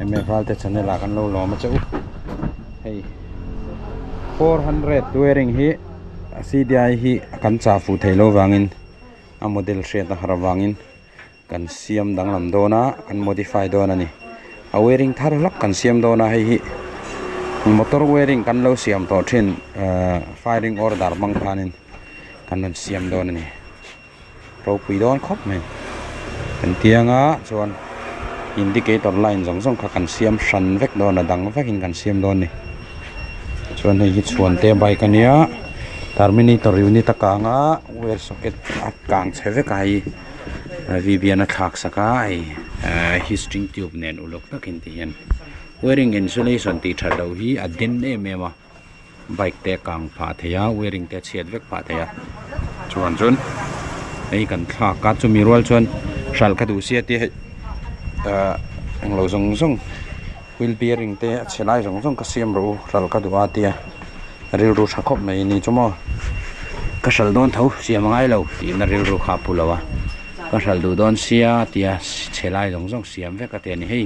MF Ralte channel ah kan lo lawm a che u hei 400 wearing hi C_D_I hi kan chah fuh theih loh vangin a model hriat a har avangin kan siam danglam dawn a kan modify dawn a ni a wearing thar hlak kan siam dawn a hei hi motor wearing kan lo siam tawh thin ahh firing order hmang khanin kan rawn siam dawn a ni. ropui dawn khawp mai kan tianga chuan indicator line zawng zawng kha kan siam hran vek dawn a dang vekin kan siam dawn a ni chuan hei hi chhuante bike a nia terminator unit a kang a wire socket a kang chhe vek a hei v b n a thlak sak a hei ahh histring tube nen uluk takin ti hian wiring insulation tih that loh hi a den em em a. Bike te a kang phah thei a wiring te a chhiat vek phah thei a chuan chuan hei kan thlak a chumi rual chuan hralh ka duh sia tia hei ahh englo zawng zawng wheel bearing te a chhe lai zawng zawng ka siam rawh u hralh ka duh a tia rilru tha khawp mai ni chu maw ka hralh dawn tho siam a ngai lo tihna rilru kha a pu lo a ka hralh duh dawn sia tia chhe lai zawng zawng siam vek a ti a ni hei.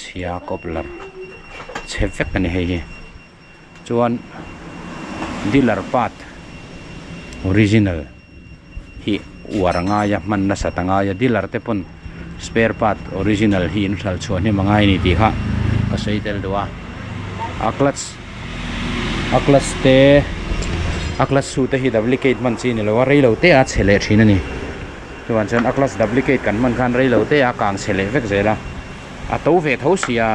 Chhia cobbler chhe vek a ni hei hi chuan dealer part original hi uar a ngai a hman nasat a ngai a dealer te pawn spare part original hi in hralh chhuah hnem a ngai a ni tih kha ka sawi tel duh a a clutch a clutch te a clutch shoe te hi duplicate hman chi a ni lo a reilo te a chhe leh thin a ni. Chuan chuan a clutch duplicate kan hman khan reilo te a kang chhe leh vek zel a, a to ve tho sia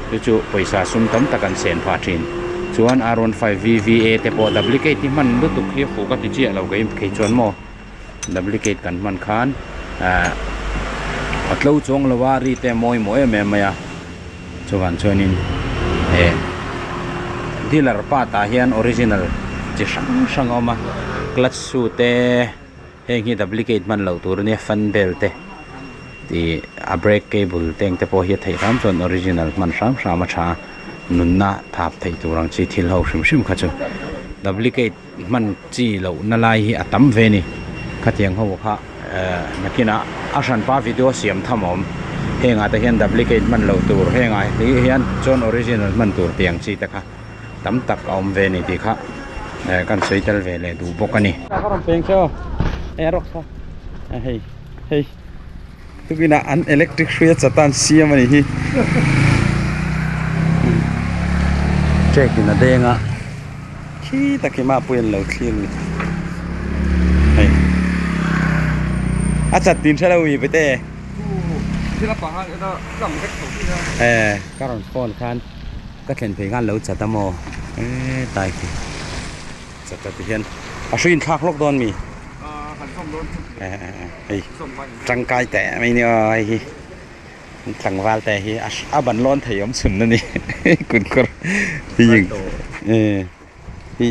chu chu pawisa sum tam tak an sen phah thin. Chuan R one five V V A te pawh duplicate hi hman lutuk hi fuh ka ti chiah lo kei phei chuan maw duplicate kan hman khan ahh a tlo chuang lo a ri te a mawi maw em em mai a chuan chuanin eh dealer part ah hian original chi hrang hrang a awm a clutch shoe te. Heng hi duplicate hman loh tur ania fan belt te ih a brake cable te ang te pawh hi a theih hram chuan original hman hram hram a tha a nunna thap theih tur ang chi thil ho hrim hrim kha chu duplicate hman chi loh na lai hi a tam ve a ni khatiang ho kha eh nakinah a hranpa video siam tham a awm hengah te hian duplicate hman loh tur hengah hian chuan original hman tur tih ang chi te kha. tam tak a awm ve a ni tih kha eh kan sawi tel ve leh duh bawk a ni. Ka rawn peng che aw hei a rawk kha hei hei tukinah an electric hrui a chat a an siam a nih hi trek in a deng a khi tak hi mahpui an lo thlir a ni hei a chat tin hrelo mi pete eh ka rawn phone khan. Ka thlen phei khan lo chat a maw hetlai khi chat a ti hian a hruiin thlak hlawk dawn mi hei tangkai teh mai nia hei hi tlangval te hi a ban lawn thei awm chhun a ni kut kawr hi hi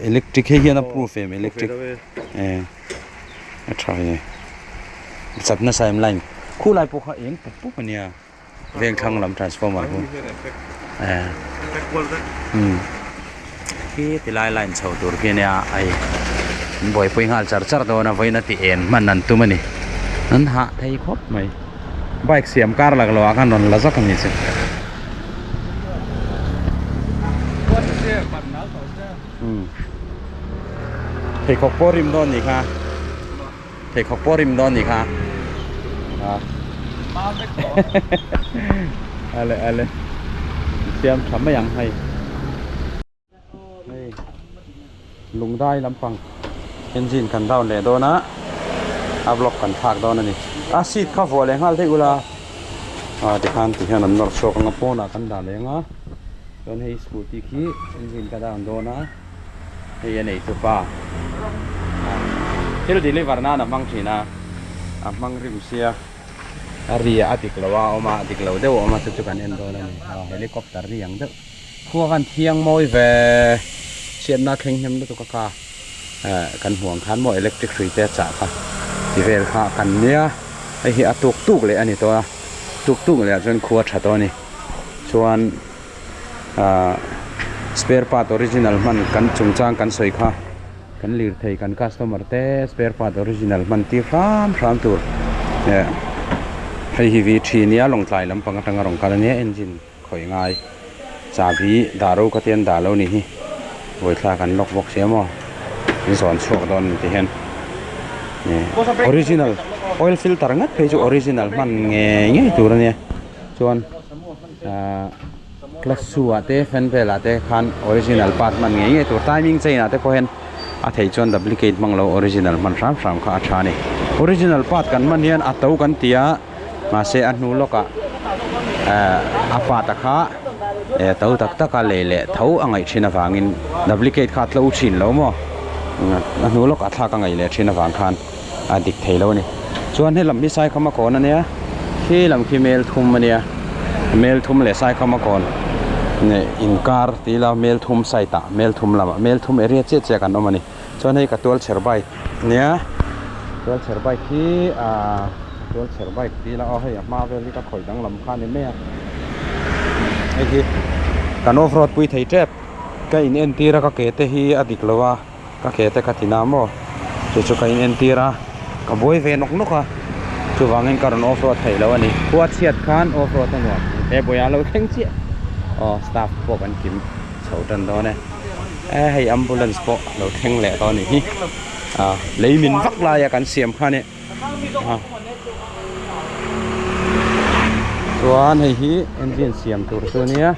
electric hei hian a proof em electric a tha e chat nasa em line khulai pawh kha eng pup pup a nia. Veng thlang lam transformer hi eh umm khi ti lai line chho tur khi ania hei an buaipui nghal char char dawn a vawiin a ti en hman an tum a ni an hah thei khawp mai bike siam kar lak loh ah khan rawn la zawk a ni chu umm pheikhawk pawh rim dawn a nih kha. Pheikhawk pawh rim dawn nih kha a ale ale siam tha mai ang hei hei lungdai lampang engine kan down leh dawn a a block kan thlak dawn a ni a seat kha vuah leh nghal daih ula a tikhan tihian an nawr chhuak ang a pawnah kan dah leh ang a chuan hei scooty khi engine ka down dawn a. Hei a nei chu pa thil deliver nan a hmang thin a, a hmang rim sia a ri a dik lo a awm a a dik lo deuh a awm a chu chu kan en dawn a ni aw helicopter ri ang deuh khua khan thiang mawi ve chhiatna thleng hnem lutuk a kha eh kan hmuh ang khan maw electric hrui te a chah kha ti vel kha kan nia hei hi a tuk tuk leh a ni tawh a tuk tuk leh ah chuan khua tha tawh a ni chuan. Ahh spare part original hman kan chungchang kan sawi kha kan lirthei kan customer te spare part original hman tir hram hram tur eh Hei hi V three nia Lawngtlai lampang atanga rawn kal ania engine khawih ngai chahbi dah ro ka tian dah lo ni hi vawithla kan lock bawk sia maw in zawn chhuak dawn ni ti hian original oil filter ngat phei chu original hman ngei ngei tur ania chuan ahh clutch shoe ah te fan belt ah te khan original part hman ngei ngei tur timing chain ah te pawh hian a theih chuan duplicate hmang lo original hman hram hram kha a tha a ni original part kan hman hian a to kan ti a mahse a hnu lawkah ehh a part a kha eh to tak tak a lei leh tho a ngaih thin avangin duplicate kha a tlo thin lo maw a hnu lawkah thlak a ngaih leh thin avang khan a dik thei lo a ni chuan helam hi saikhama kawn a nia khi lam khi mel thum a nia mel thum leh saikhama kawn neh inkar tih ila mel thum side ah mel thum lamah mel thum area chiah chiah kan awm a ni chuan hei ka tual chher bike nia tual chher bike hi ahh tual chher bike tih ila aw hei a hma vel hi ka khawih danglam kha a ni mai a hei hi kan off road pui thei tep ka in entir a ka ke te hi a dik lo a. Ka ke te ka ti na maw? Chu chu ka in entir a, ka buai ve nawk nawk a, chuvangin ka rawn off road theih loh a ni. Khua chhiat khan off road a nuam he buai a lo thleng chiah. Aw staff pawh kan kim chho tan dawn e. E hei ambulance pawh lo thleng leh tawh a nih hi. Ah lei min vak laia kan siam kha a ni. Ah chuan hei hi engine siam tur chu a nia.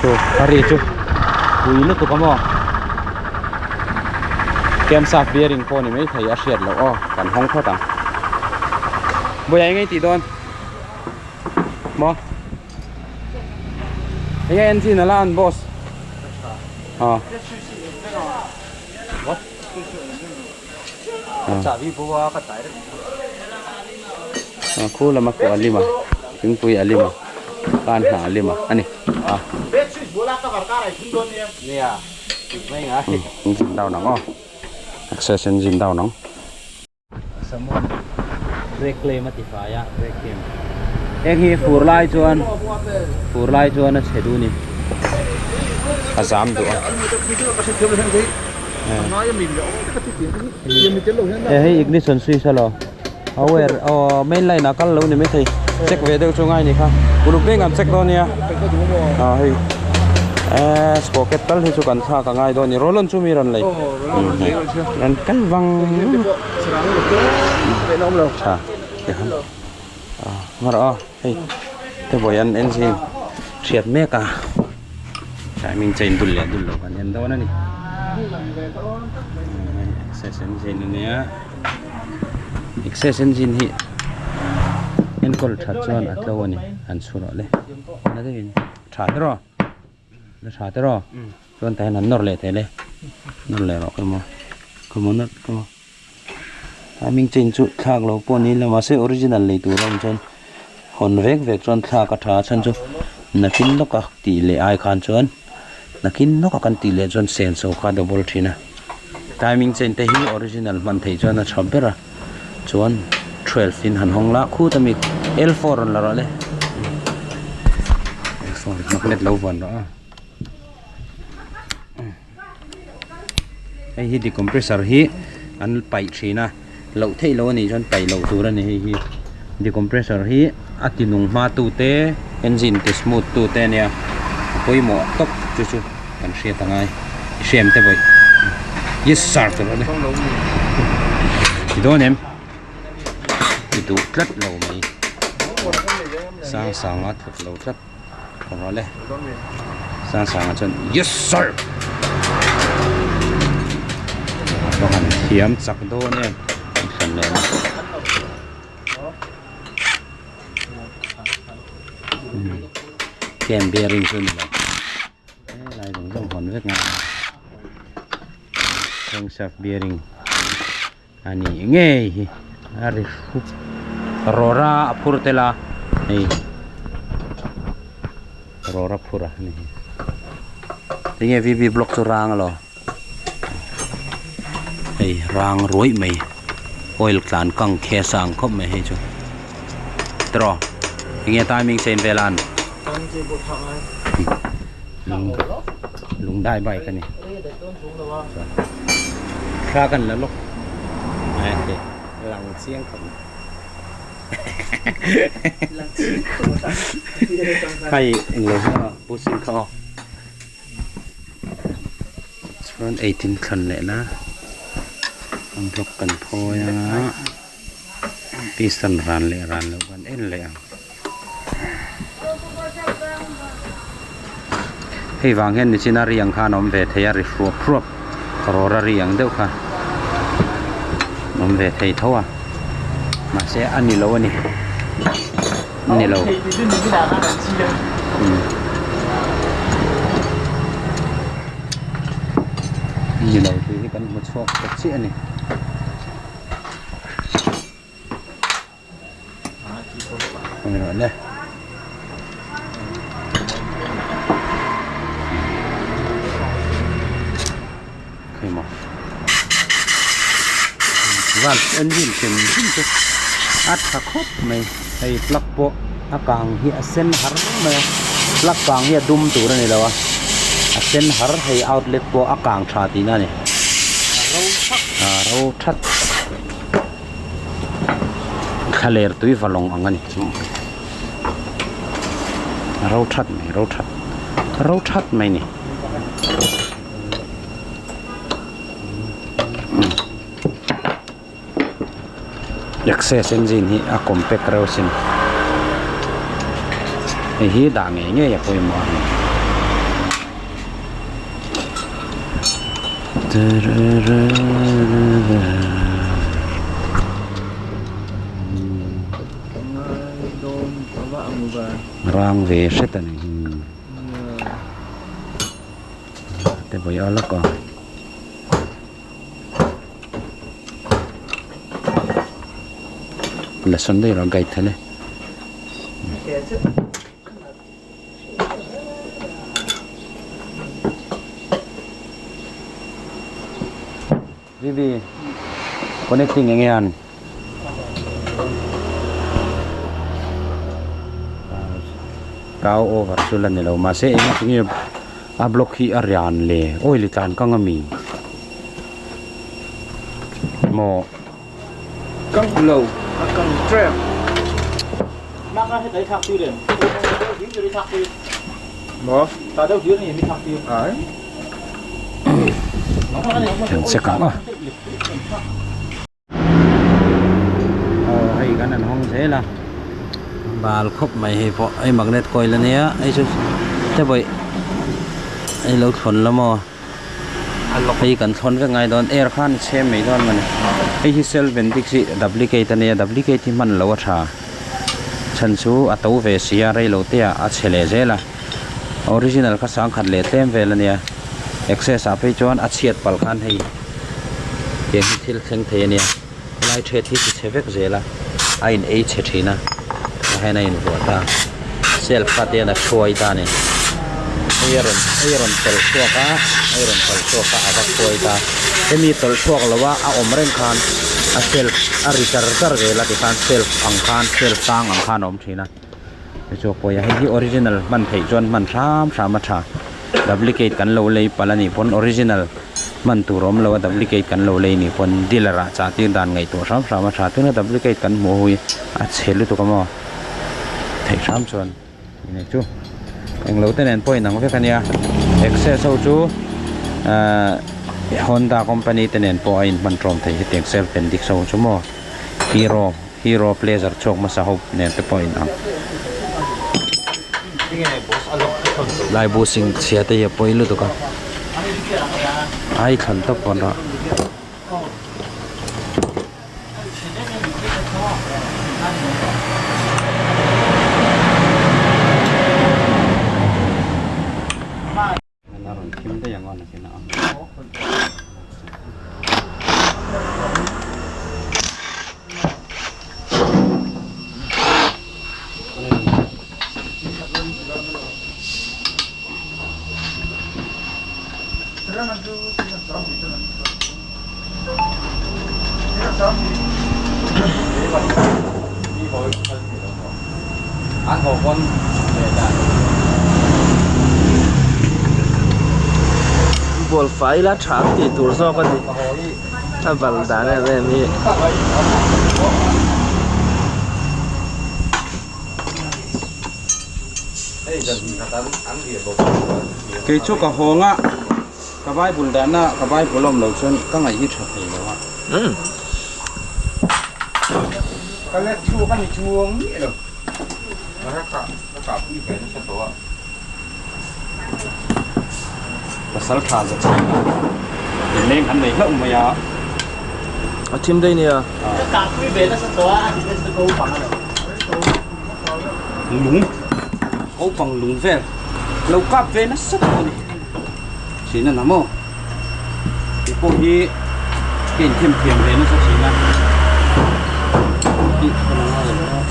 Chu a ri chu pui lutuk a maw camshaft bearing pawh ni maithei a hriat loh aw kan hawng phawt ang vawiah eng nge tih dawn maw eng nge engine a la an boss aw. Khu lama pawh a lim a thingpui a lim a pan hnah a lim a ani a engine down ang aw access engine down ang. Heng hi fur lai chuan fur lai chuan a chhe duh a ni a zam duh a. He hei ignition switch a lo a wire aw main line ah kal lo ni maithei check ve deuh chu ngai ni kha uluk veng an check dawn nia ah hei eh sprocket tal hi chu kan thlak a ngai dawn a ni roll on chu mi rawn lei rawn kal vang tha tikhan ah ngarawh aw hei te vawi an engine hriat mek a. Timing chain dul leh dul loh kan en dawn a ni. Access engine a nia. Access engine hi enkawl that chuan a tlo a ni. Han chhu rawh le. Na deuhin tha te rawh. La tha te rawh. Chuan tah hian han nawr leh thei le. Nawr leh rawh come on. Come on come on. Timing chain chu thlak lo pawh ni ila mahse original lei tur a awm chuan hawn vek vek chuan thlak a tha a chhan chu nakin lawka tih leh ai khan chuan nakin lawka kan tih leh chuan senso kha a double thin a timing chain te hi original hman theih chuan a tha ber a chuan twelve in han hawng la khut ami L four rawn la rawh le L four magnet lo vuan rawh a. Hei hi decompressor hi an paih thin a loh theih loh a nih chuan paih loh tur a ni hei hi decompressor hi a ti nung hma tu te engine ti smooth tu te a nia a pawimawh tawp chu chu kan hriat a ngai i hriam te vawi yes sir tur a ni ti dawn em ti duh tlat lo mai sang sang a thawk lo tlat. Rawh le sang sang ah chuan yes sir ka han thiam chak dawn em an hran leh a cam bearing chu a ni lo helai zawng zawng hawn vek a crankshaft bearing a ni ngei hi a ri hrup rawra a phur tel a hei rawra phur a ni hi tinge v b block chu rang alo hei rang ruai mai oil tlan kang khe sang khawp mai hei chu tiraw enge timing chain vel an lung lung dai bike a ni. Thla kan la lawk. Lang chiang khawp mai. Hei englo hi aw bushing kha aw. Chuan eitin thlan leh la an block kan phawi a piston ran leh ran loh kan en leh ang. Hei vang hian nichin a ri ang khan a awm ve thei a ri hruap hruap rawra ri ang deuh kha a awm ve thei tho a mahse a ni lo a ni a ni lo a ni lo tih hi kan hmu chhuak ta chiah a ni. Engine hrim hrim chu a tha khawp mai hei plug pawh a kang hi a sen har mai a plug kang hi a dum tur a ni lo a a sen har hei outlet pawh a kang tha tihna a ni a ro that. Thlaler tui va lawng ang a ni chu ro that mai ro that ro that mai a ni access engine hi a compact reuh asin hei hi dah ngei ngei a pawimawh a ni. Rang ve hret a ni te vawi a lawk a. La sawn daih rawh guide thale. Vivi connecting eng hian kau over chu la ni lo mahse eng a tinge a block hi a rian le oil tlan kang ami maw. Kang lo a kang trap. Maw? Ai. Kan check ang a. Aw hei kan an hawng zel a. Bal khawp mai hei pawh hei magnet coil ania hei chu te pawih hei lo thlawn la maw. Hei kan thlawn vek ngai dawn air khan a chhem mai dawn mawni hei hi self bendix hi duplicate a nia duplicate hi hman loh a tha chhan chu a to ve si a rei lo te ah a chhe leh zel a original kha sangkhat leh tlem vel a nia access ah phei chuan a chhiat palh khan hei tiang hi thil thleng thei a nia helai thread hi ti chhe vek zel a a in ei chhe thin a tah hian a invuah ta self kha te hian a hruai ta a ni hei a rawn hei a rawn tawlh chhuak a hei a rawn tawlh chhuak a a va hruai ta hemi tawlh chhuak lo a a awm reng khan a self a ri char char zel a tikhan self ang khan self tang ang khan a awm thin a. Chu pawh hei hi original hman theih chuan hman hram hram a tha duplicate kan lo lei palh a nih pawn original hman tur awm lo a duplicate kan lo lei nih pawn dealer ah chah tir dan ngaihtuah hram hram a tha tuna duplicate kan hmuh ho hi a chhe lutuk a maw theih hram chuan eng chu englo te nen pawh inang vek a nia access ho chu ahh Honda company te nen pawh a inhman tawm thei hetiang self bendix ho chu maw hero. Hero pleasure chhuak hmasa ho nen te pawh in ang. Lai busing chhia te hi a pawi lutuk a. Ai thlan tawp pawn rah. A rawn thim daih ang aw nakin a. An haw pawn leh dan. Bual fai ila tha ang tih tur zawk a ni. A bal dan em em hi. Kei chu ka hawng a, ka Bible dahna ka Bible awm lo chuan ka ngaih hi tha thei lo a. Ka let chhuak a ni chuang miah lo. Pasal tha za chhing a inleng an nei hlauh mai a. A thim daih nia. Lung kopang lung vel lo kap ve nasa tawh a ni. Thin a na maw? Tih pawh hi ka inthem thiam ve nasa thin a. Tih ka la ngai lo a.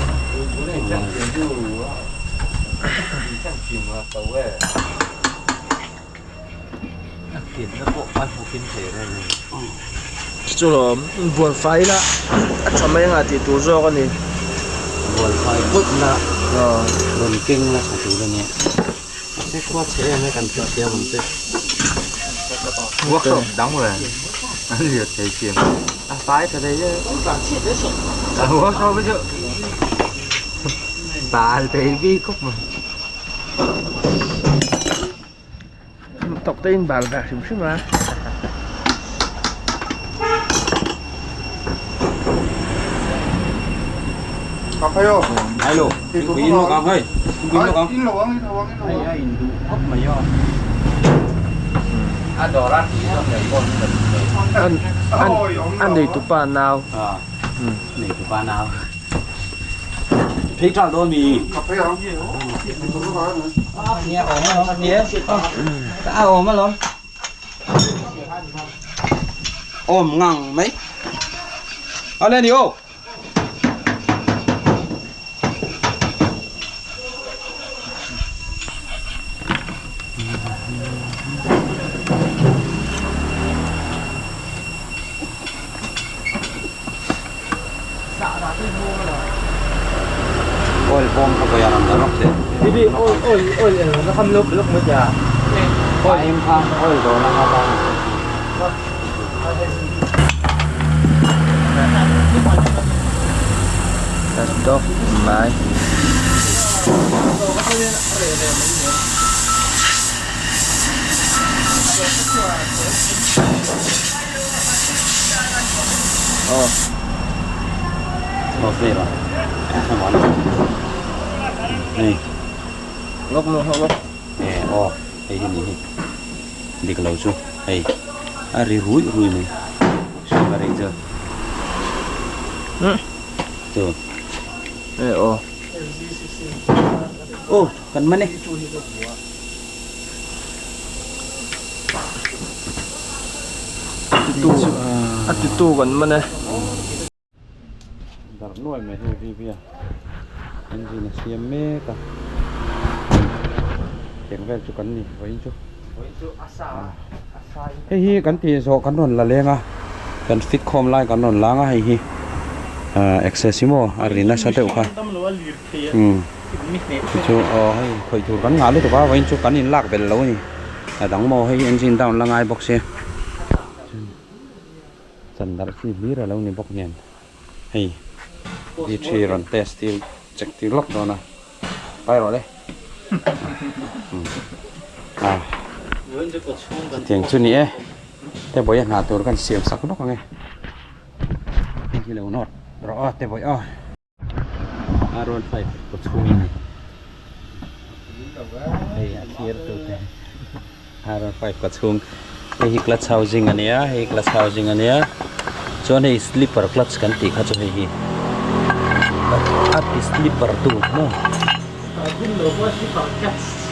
Chu lawm buan fai ila a tha mai anga tih tur zawk a ni. Buan fai phawt la rawn keng la tha tur a nia. Se khua chhe em e kan thil siam ang che. Workshop dang ve an liat thei siam a fai tha thei e. Workshop hi chu bal thei bik khawp mai. Tawk te in bal ve hrim hrim a. Hello, in lo kang hei. In lo kang. In lo ang, in lo ang, in lo ang. Ai in du khop mai a. A dora ti dom nei bon. An an an nei tu pa nau. À. Nei tu pa nau. Phei tral dawn mi. Nia awm alawm nia. A awm alawm. Awm ngang mai. A lên đi ô. Oil bawm kha vawi a rawn dah rawk che. Bibi oil oil oil eng na kham lok lok mai cha. Oil em kha oil dawr na kha ta. That's dog mai. Aw. Aw vel a. Hei. Lok lok lok. E aw hei hi ni hi. Dik lo chu hei a ri rui rui mai. Hriat a rei chu. Chu. E aw. Aw kan man e. Titu a titu kan man e. Darh nuai mai hei VV a engine a siam mek a tiang vel chu kan ni vawiin chu hei hi kan tih zawh kan rawn la leng a kan fit khawm lai kan rawn lang a hei hi ah access hi maw a ri nasa deuh kha umm. Chu aw hei khawih tur kan ngah lutuk a vawiin chu kan inlak belh lo a ni a dang maw hei engine down la ngai bawk sia chan darh chi hlir a lo ni bawk nen hei V three rawn test tir check tir lawk dawn a pai rawh le ah chutiang chu ni e te bawih a hna tur kan siam sak lawk ang e hei hi lo nawt rawh aw te bawih aw. R one five kaw chhung a ni hei a thlir tu te R one five kaw chhung hei hi clutch housing a nia hei clutch housing a nia chuan hei slipper clutch kan tih kha chu hei hi a ti slipper tu maw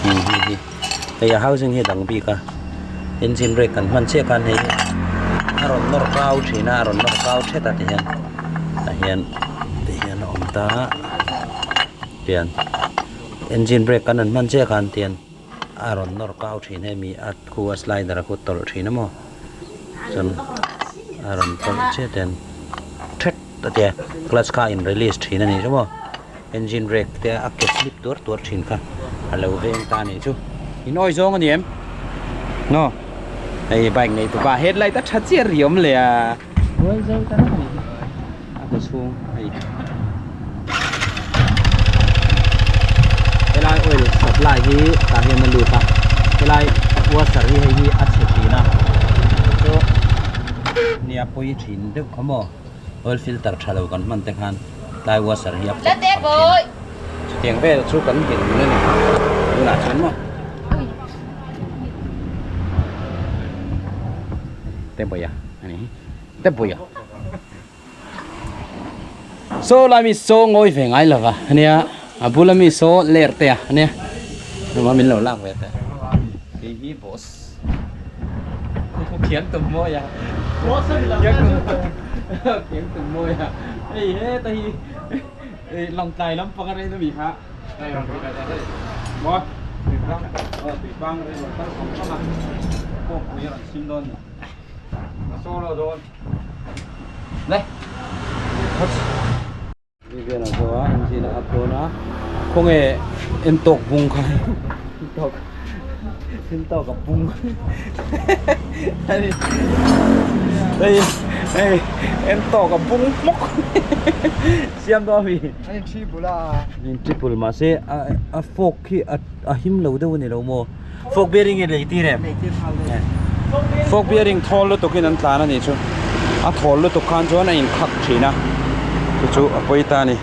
hei hi hei a housing hi a dang bik a engine brake kan hman chiah khan hei a rawn nawr kau thin a a rawn nawr kau thet a tihian tah hian tihian a awm ta a tian engine brake kan rawn hman chiah khan tian a rawn nawr kau thin hemi a khu a slider a khu tawlh thin a maw chuan a rawn tawlh chiah tian thet a tia clutch kha a in release thin a nih chu maw. Engine brake te a ke slip tuar tuar thin kha a lo veng ta anih chu. In awi zawng a ni em? No. Hei bike nei tupa headlight a tha chiah ri awm leh a. Buai zo ta reng a ni hi a kaw chhung hei helai oil supply hi tah hian a lut a helai washer hi hei hi a chhe thin a chu nia pawi thin deuh kha maw oil filter tha lo kan hman te khan tlai washer hi a pawp phah thin a chutiang vel chu kan dinhmun a ni tunah chuan maw. Te bawih a ani hi te bawih a saw lai mi saw ngawi ve ngai lova ania a bula mi saw ler te a ania engmah min lo lak ve teh kei hi boss khiang tum mawi a khiang tum mawi a hei heta hi lawngtlai lampang a rei na mi kha. Khawnge en tawk bung kha en tawk a bung hei hei en tawk a bung hmawk siam dawn ami. A in triple a. In triple mahse a fork khi a him lo deuh a ni lo maw? Fork bearing i lei tir em? Lei tir nghal deuh. Fork bearing thawl lutuk in an tlan a nih chu. A thawl lutuk khan chuan a in khak thin a. Chu chu a pawi ta a ni.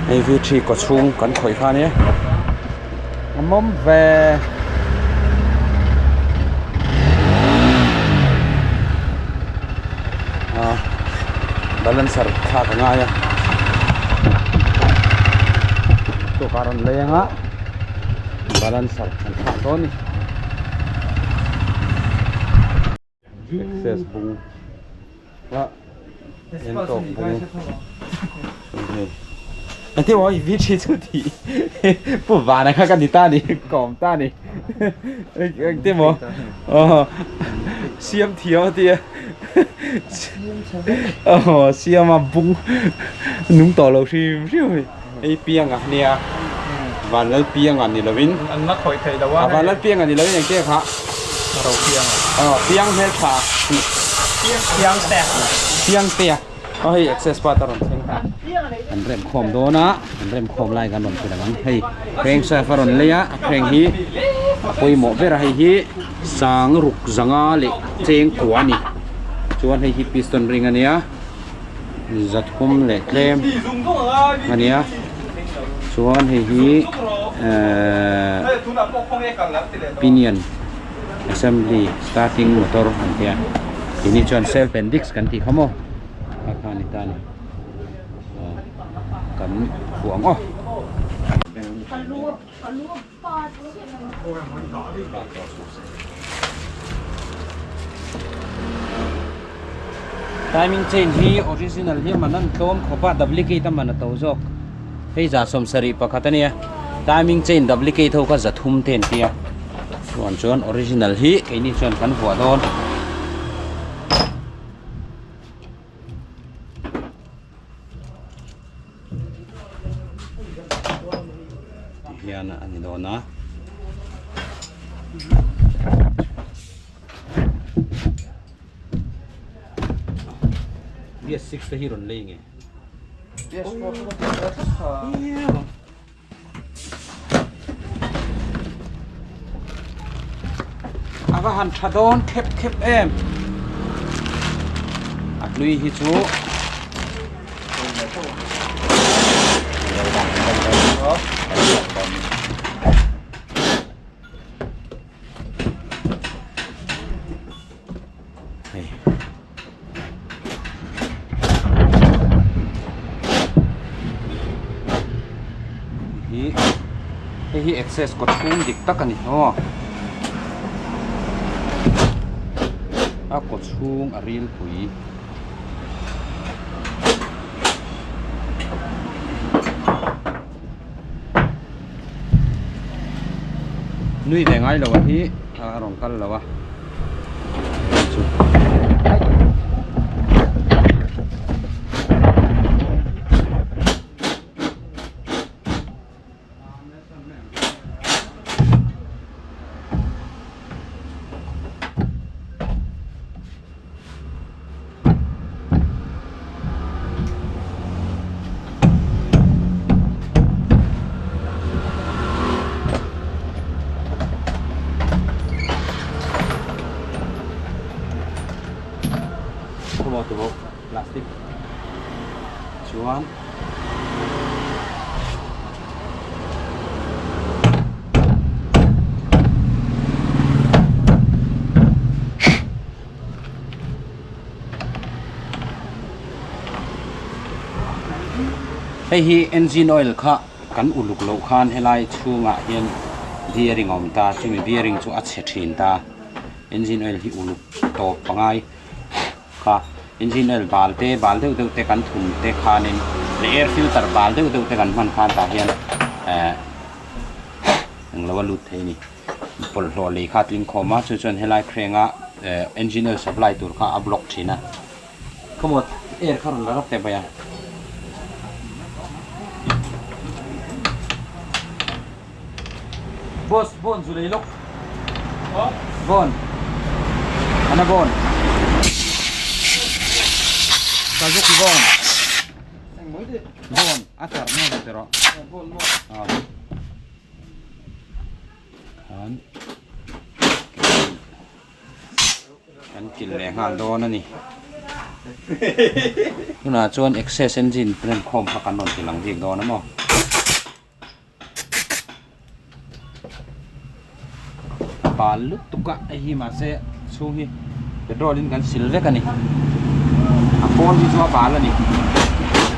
Hei v three kaw chhung kan khawih kha ania. A mawm ve. Ah balancer thlak a ngai a tukah a rawn leng a balancer an thlak dawn a ni access bung a en tawk bung hei engtin maw i vi thi chu tih pu vana kha ka ni ta ni kawm ta ni engtin maw aw siam thiam a tia aw siam a bung nung tawh lo hrim hrim a ni hei pianga nia vanlal pianga ni lovin an la khawih theih lo a vanlal pianga ni lovin engtia kha ro pianga aw piang hmeltha piang te piang te a aw hei access part a rawn thleng ta an rem khawm dawn a an rem khawm lai kan rawn ti lo ang hei crank shaft a rawn lei a a crank hi a pawimawh ber a hei hi sang ruk zanga leh cheng kua a ni chuan hei hi piston ring a nia zathum leh tlem a nia chuan hei hi ehh pinion assembly starting motor an tia keini chuan self and disc kan tih kha maw kha kha a ni ta a ni aw kan fuh ang aw. Timing chain hi original hi a man an tlawm khawp a duplicate a man a to zawk hei za sawmsarih pakhat a nia timing chain duplicate ho kha za thum te an tia chuan chuan original hi keini chuan kan vuah dawn. Hian a ni dawn a. BS6 te hi rawn lei nge? BS4 chu ka tih tlat kha. A va han tha dawn khep khep em a hlui hi chu hei. Hi hei hi access kawt chhung dik tak a ni aw a kawt chhung a ril pui. Nui ve ngai lo a hi a rawn kal lo a chu Hei hi engine oil kha kan uluk loh khan helai chhungah hian bearing a awm ta, chumi bearing chu a chhe thin ta. Engine oil hi uluk tawp pangai kha engine oil bal te bal deuh deuh te kan thun te khanin leh air filter bal deuh deuh te kan hman khan tah hian ehh englo a lut thei a ni. Bawlhhlawh lei kha a tling khawm a chu chuan helai hrenga ehh engine oil supply tur kha a block thin a. Khawmaw air kha rawn la rawk teh mai a. Boss bon zu lei lawk. Bon. Ana bon. Suzuki bon. Bon a char nge lo teh rawh. Bon maw. Khan. Kan kilh leh nghal dawn a ni. Tunah chuan access engine rem khawm kha kan rawn ti lang bik dawn a maw. A bal lutuk a hei hi mahse chhung hi petrol in kan sil vek a ni. A pawn hi chu a bal a ni.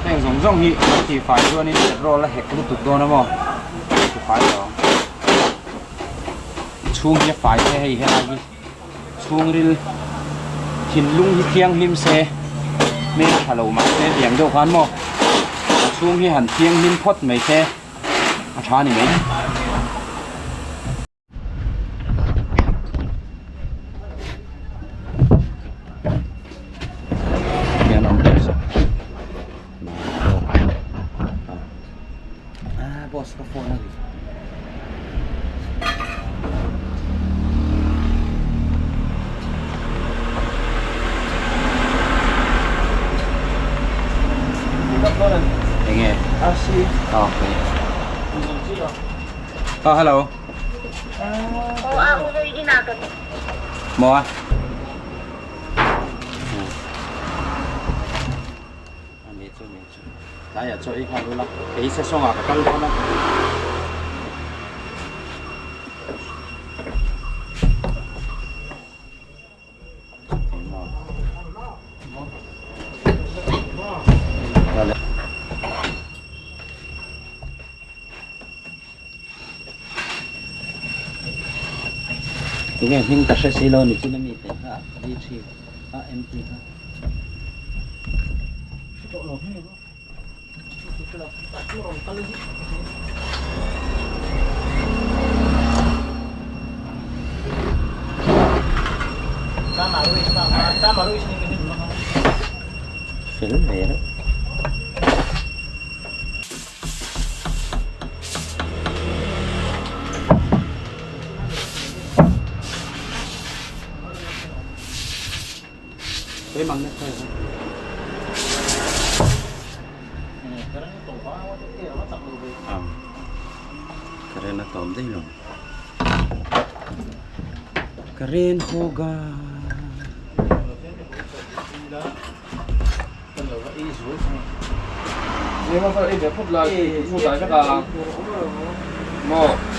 Heng zawng zawng hi kan tihfai chuanin petrol a hek lutuk dawn a maw. Tifai lo ang. Chhung hi a fai se hei helai hi chhungril thinlung hi thianghlim se hmel tha lo mah se tiang deuh khan maw a chhung hi han thianghlim phawt mai se a tha a ni mai. Hian awm tawh se boss ka phone a ri. Enge? Okay. Oh, hello. Maw a? A ni chu ni chu. Tlaiah chaw ei nghal ula, kei se sawngah ka kal dawn a. Tunge hming ka hre si lo ni chin a mi te kha V3 a MT kha. Fel ve reuh. Karen a tawm daih lo Karen hoga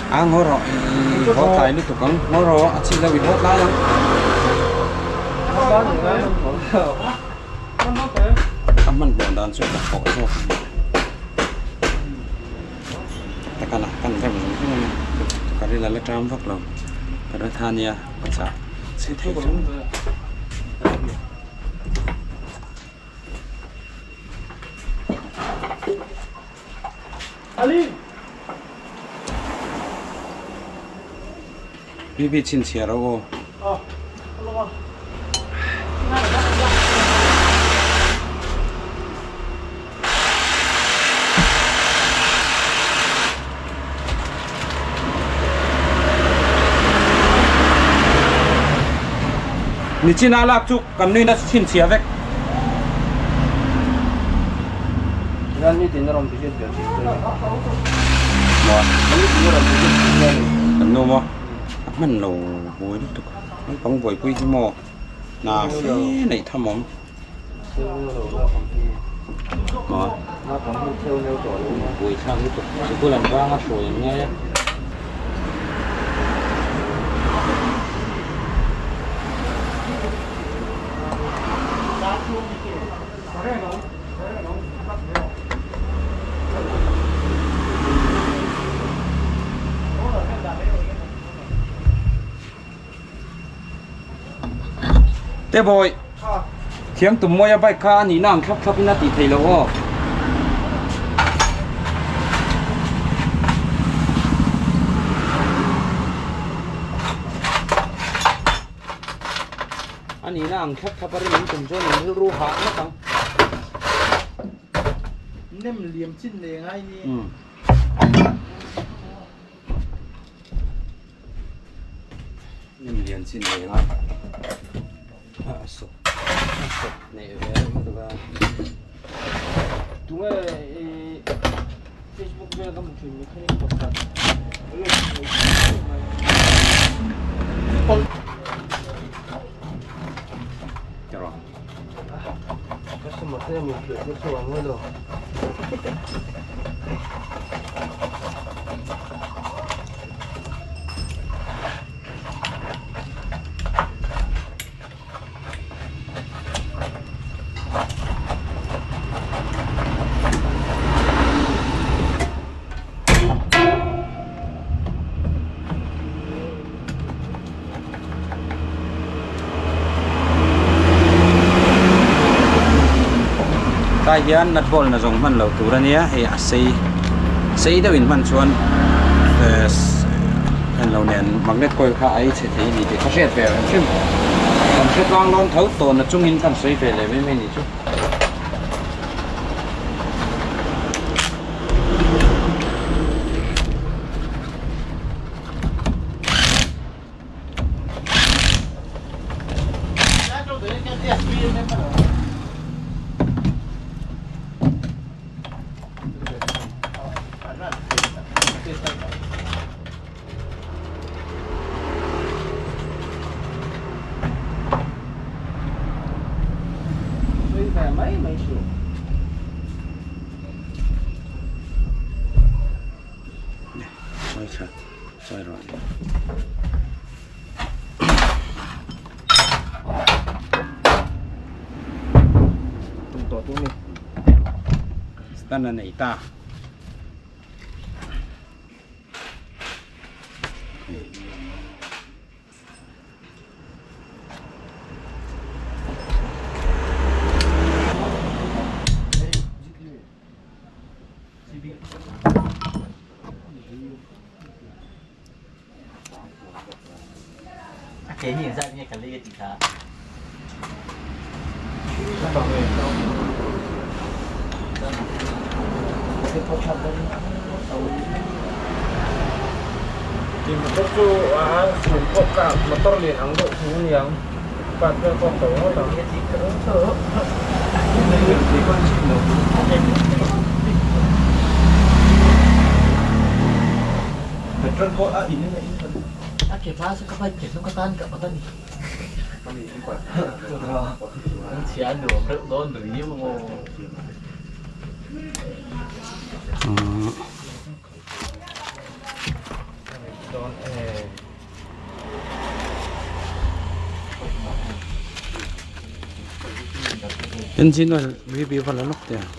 A ngaw rawh i haw tlai lutuk ang ngaw rawh a chhi lo i haw tlai ang a hmanhmawh dan chu ka thawh zawk a ni takana kan rem zawng zawng a ni ka ril a la ṭam vak lo paratha nia ka chah chhe thei chu. BB chhinchhiah rawh aw. Nichina lak chu kan nuina chhinchhiah vek. Kan nu maw a hman lo buai lutuk naupang buaipui hi maw hna fe neih tham awm. Buai thlak lutuk sikul an vang a hruai an ngai a. Te bawi thiam tum mawia bike kha a nihna ang thlap thlap in a tih theih loh aw. A nihna ang thlap thlap a rin an tum chuan in rilru hah ngawt ang. Nem liam chin nei ngai ni. Nem lian chin nei a a sawp a sawp neih ve lutuk a. Tunge i Facebook vel ka hmu thin mechanic pakhat. Customer te min hrilh te chu ang lo. Tlai hian nut ball na zawng hman loh tur a nia hei a sei sei deuh in hman chuan ehh englo nen magnet coil kha a ei chhe thei a ni tih ka hriat ve reng hrim kan hre tlang dawn tho tawn na chungin kan sawi ve leh mai mai a nih chu. Stand a nei ta. Engine oil review vala lawk teh ang.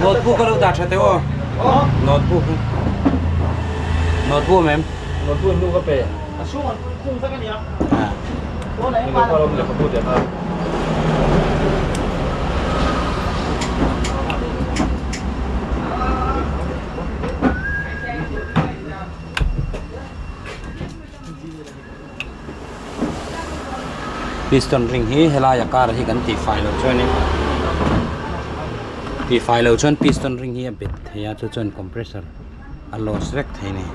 Notebook a lo dah tha teh aw notebook notebook mem notebook nu ka pe a chhung an khung vek ania Piston ring hi helaia car hi kan tih fai loh chuanin. Tihfai loh chuan piston ring hi a bet thei a chu chuan compressor a loss vek thei a ni.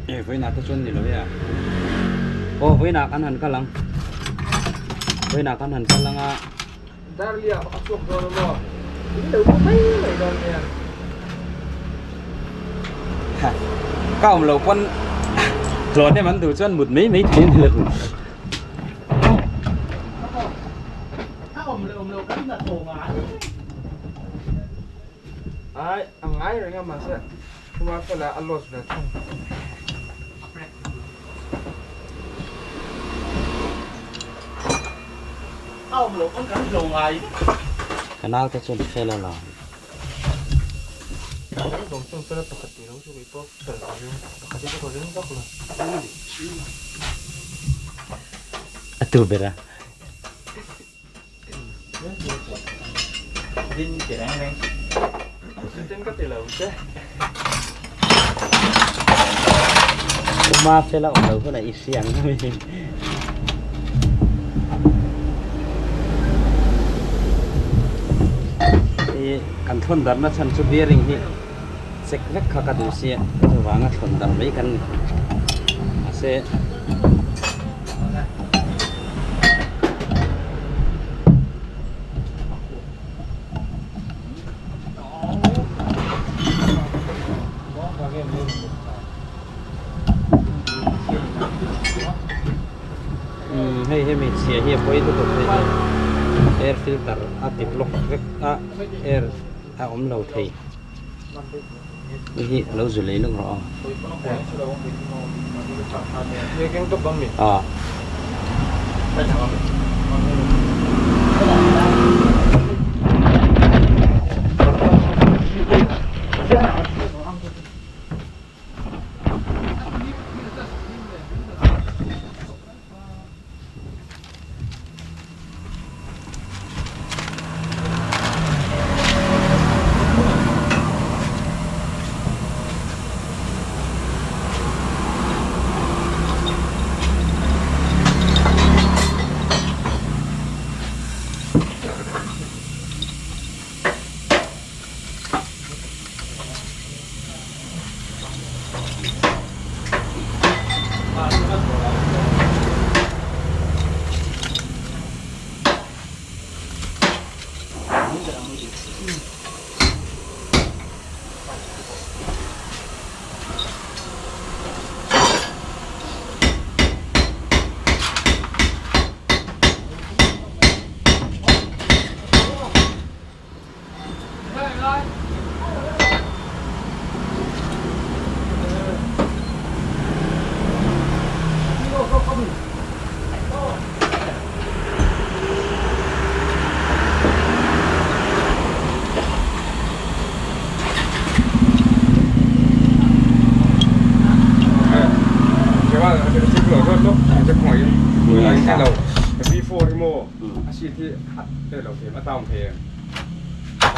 E vawiinah te chuan ni lo e a aw vawiinah kan han kal ang vawiinah kan han kal ang a. Darlia a chhuak dawn a maw? In lo mu mai mai dawn nia. Ka awm lo pawn hlawh nem an duh chuan mut mai mai thei a ni lo. A awm leh awm lo kan hna thaw ngai. Ai, a ngai reng a mahse khuma fela a loss ve thung. A awm loh pawn kan hlo ngai. Ka naute chuan fel a lo. Zawng chuan fela pakhat tih lo chu kei pawh fel ka ring, pakhat hi chu ka ring vak lo. A tu ber a. Uma fela awm lo hunah i hria ang mai. I kan thawn darhna chhan chu bearing hi check vek kha ka duh sia chuvanga thawn darh mai kan ni mahse. Hei hemi chhia hi a pawi lutuk hei hi air filter a ti block vek a air a awm lo thei. Hei hi a lo zu lei lawk rawh aw. Aw.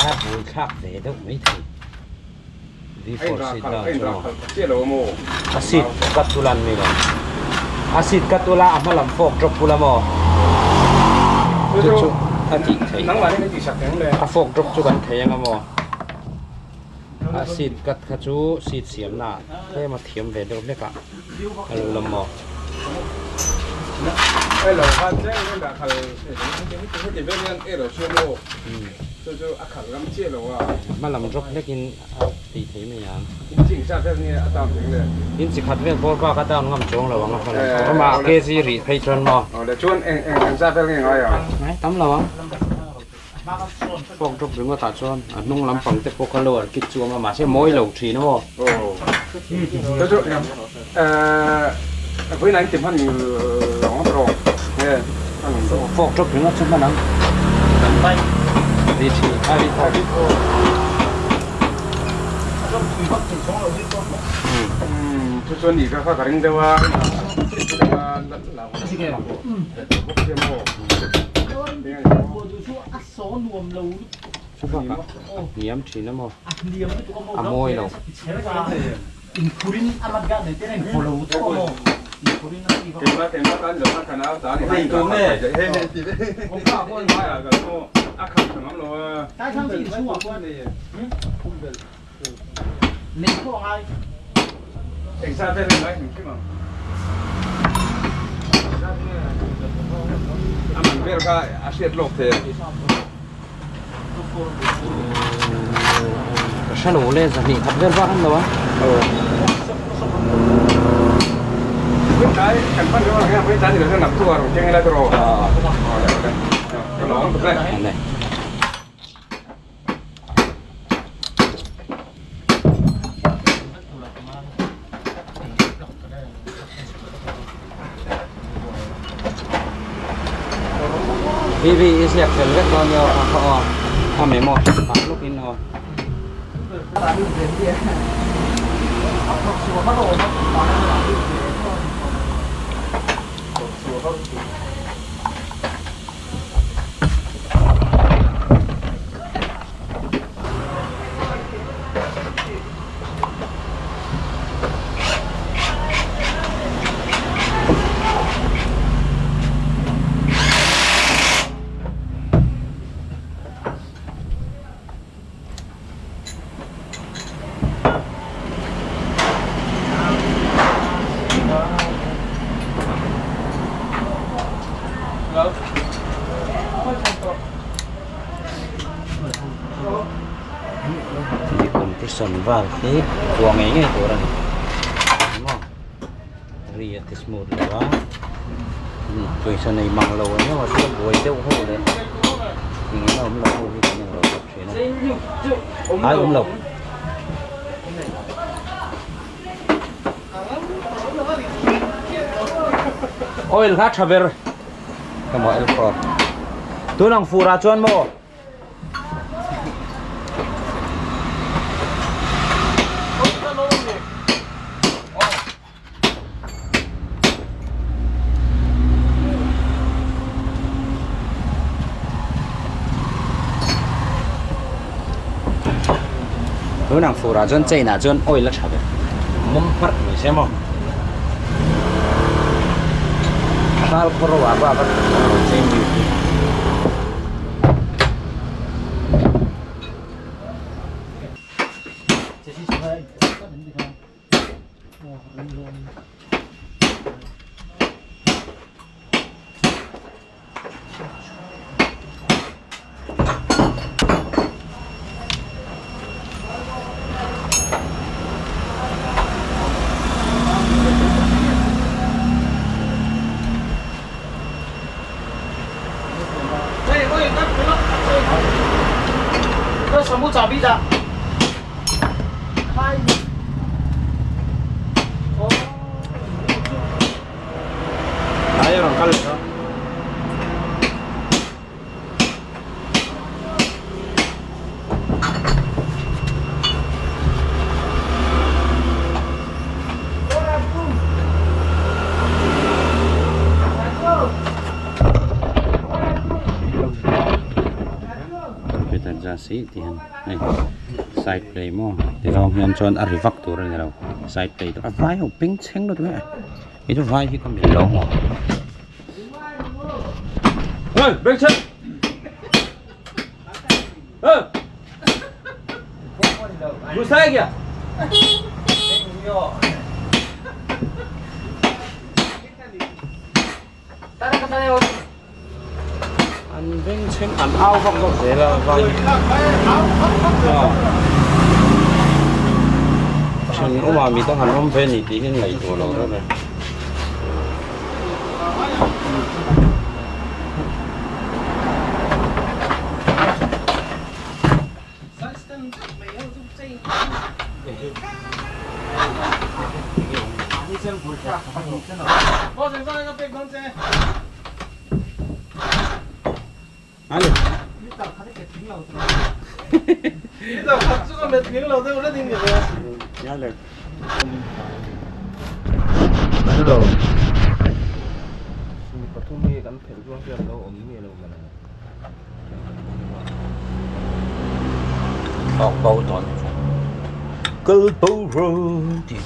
A bul thlak ve deuh mai thei V4 seat down chu maw a seat ka tula an ni lo a seat ka tula a hma lam fork drop bula maw chu chu. A tih theih. A fork drop chu kan thei anga maw? A seat cut kha chu seat siamna ah tlem a thiam ve deuh hlek a a lo la maw? Hma lam drop hlek in a tih theih mai ang. In chi khat vel bawr bak a down ngam chuang lo ang a hma lam pawh amah kg rih phei chuan maw? Ngai tam lo ang. Fork drop ringawt ah chuan a hnung lampang te pawh kha lower kit chu a awm a mahse mawi lo thin a maw? Fork drop ringawt chu hman ang. Chu bakah a hniam thin a maw? A mawi lo. Ka hre lo le zahnih khat vel vak an lo a. TV i ziak fel vek dawn nia kha kha aw a memo hran lawk in aw. Compression valve hi vuah ngei ngei tur a ni maw ri a ti smooth lo a pawisa nei mang lo a nia mahse buai deuh ho leh eng eng a awm lo ho hi kan englo tawp thin a ai awm lo. Oil kha tha ber ka maw L4 tun ang fur ah chuan maw Tun ang fur ah chuan chain ah chuan oil a tha ber mawm hmarh mai se maw Hral khaw ro ah bak a tha chuang lo chain lube hi. Tlai a rawn kal leh a. Computer just hi ti hian hei side play maw ti zawng hian chuan a ri vak tur a ni lo side play a vai ho bengchheng lutuk e hei chu vai hi ka mil lo maw. An beng chheng an au vak vak zel a vai thenawmah mi dang an awm ve a ni tih hi an ngaihtuah lo reuh a. Thawk bo dawn kal bo rawh tih.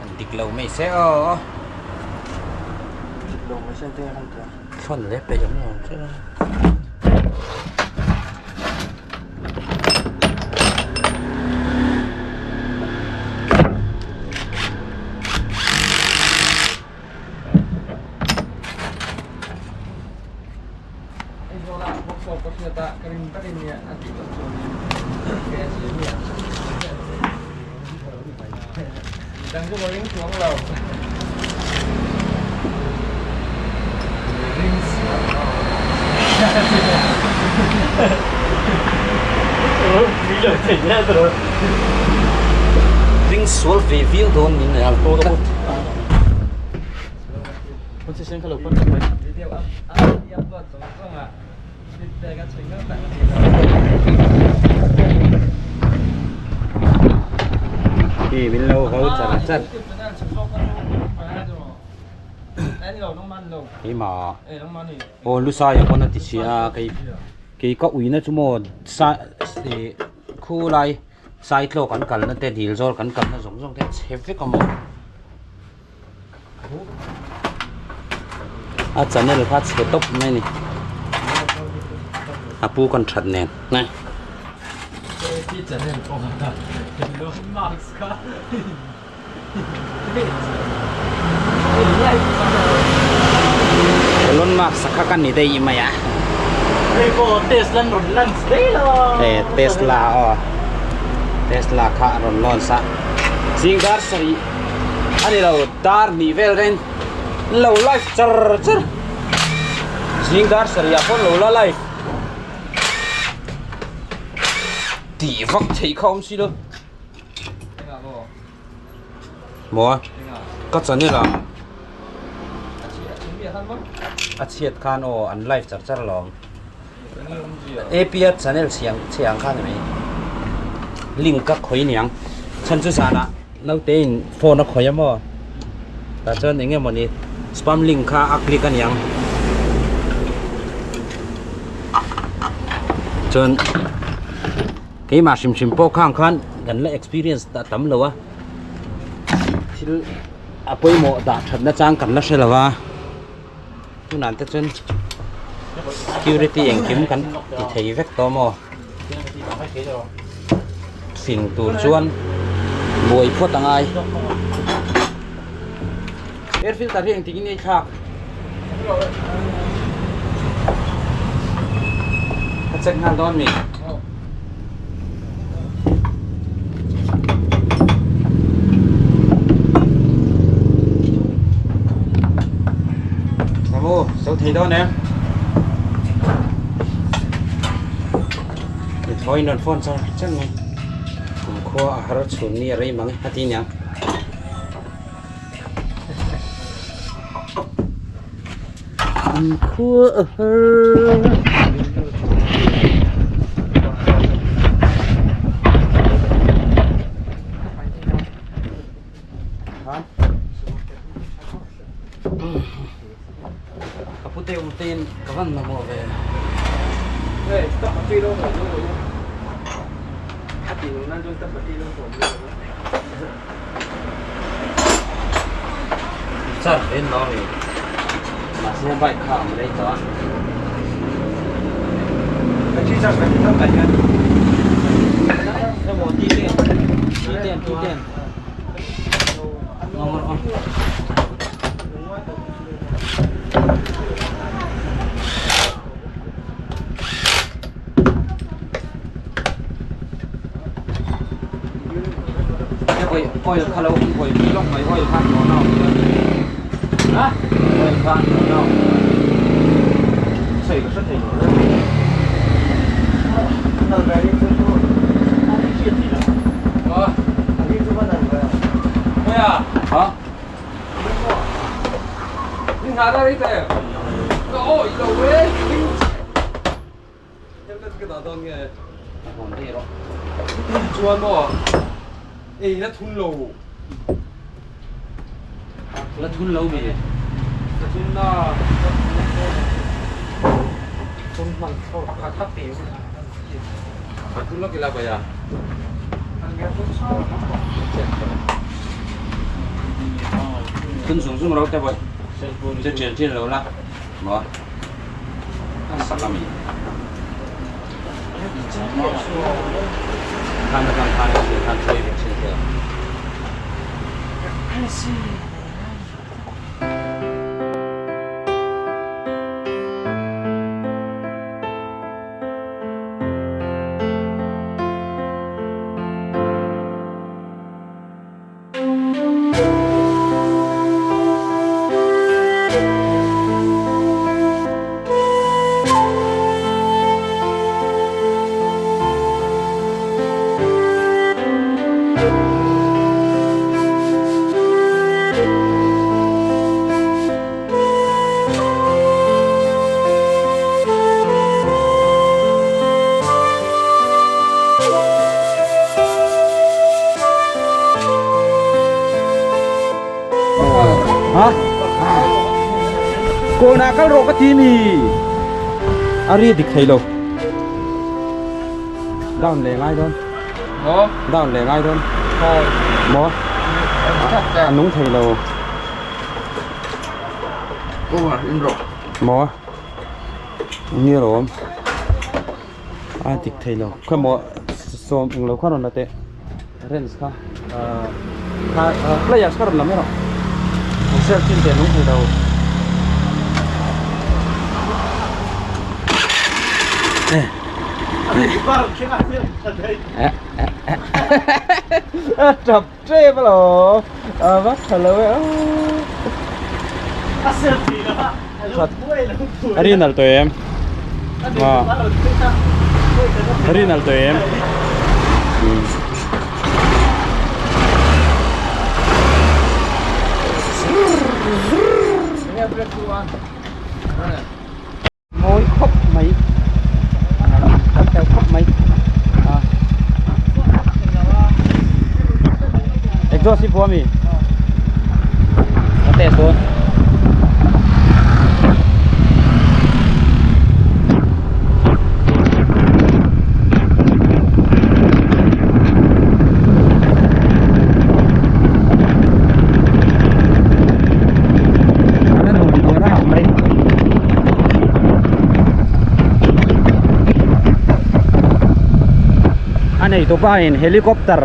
An dik lo mai se aw. Dik lo mai se te han tia. Thlawn leh peih awm lo che. Ring sual ve viau dawn min nei a tlat. Khi min lo ho char char. Keimah aw lusai a pawn a ti si a kei kei ka uina chu maw sa ih khulai saitlawk an kalna te dil zawl kan kalna zawng zawng te a chhe vek a maw. A channel kha chhe tawp mai a ni a pu kan that nen nai. Elon Musk kha ka ni daih mai a. Tesla aw Tesla kha a rawn launch a zing dar sarih a ni lo dar hnih vel reng an lo live char char zing dar sarih ah pawh an lo la live tih vak theih kha awm si lo maw ka channel ah a chhiat khan aw an live char char alawm APR channel chhiang chhiang kha ni mai link ka khawi niang chhan chu zanah naute in phone a khawi a maw tah chuan eng emawni spam link kha a click a niang chuan keimah hrim hrim pawh khang khan kan la experience ta tam lo a thil a pawimawh dah thatna chang kan la hre lo a. Tunah te chuan security engkim kan ti thei vek tawh maw fing tur chuan buai phawt a ngai air filter hi engtik in nge i thlak ka check nghal dawn mi. Số thì đó nè. Aw in rawn phone char char mai. Kumkhua a har chhun ni a rei mang e a ti aniang. Kumkhua a har. Ka pu te u ten ka van mamawh ve. Char ve no ni. Mahse bike kha awm rei tawh a. Oil kha lo awm hawi pui lawk mai oil kha an rawh na awm chuan a oil kha an rawh na awm chuan sawi ka hre thei lo La thun lo mi Thun zung zung ro te bawi che tial tial lo la maw a sak a mi khan atang khan khan hruai vek thin te. Kawnah kal rawh ka ti mi a ri dik thei lo down leh ngai dawn down leh ngai dawn maw a nung thei lo maw ni alawm a dik thei lo khawimaw sawm englo kha rawn la teh rens kha kha players kha rawn la mai rawh an self chin teh nung thei lo. Tap tep alo a va tha lo e a rin al tawh em a rin al tawh em Mawi khawp mai a fel khawp mai a exhaust hi pawh ami a test dawn. A nei tupa in helicopter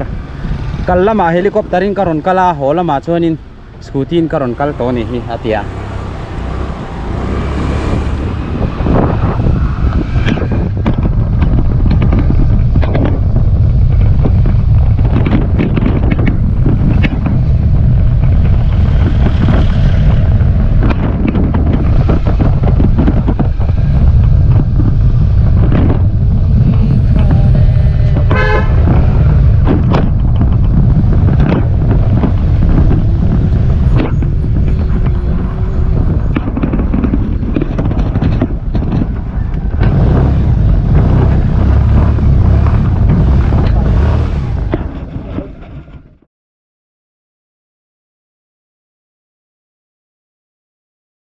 kal lamah helicopter in ka rawn kal a haw lamah chuanin scooty in ka rawn kal tawh a ni hi a ti a.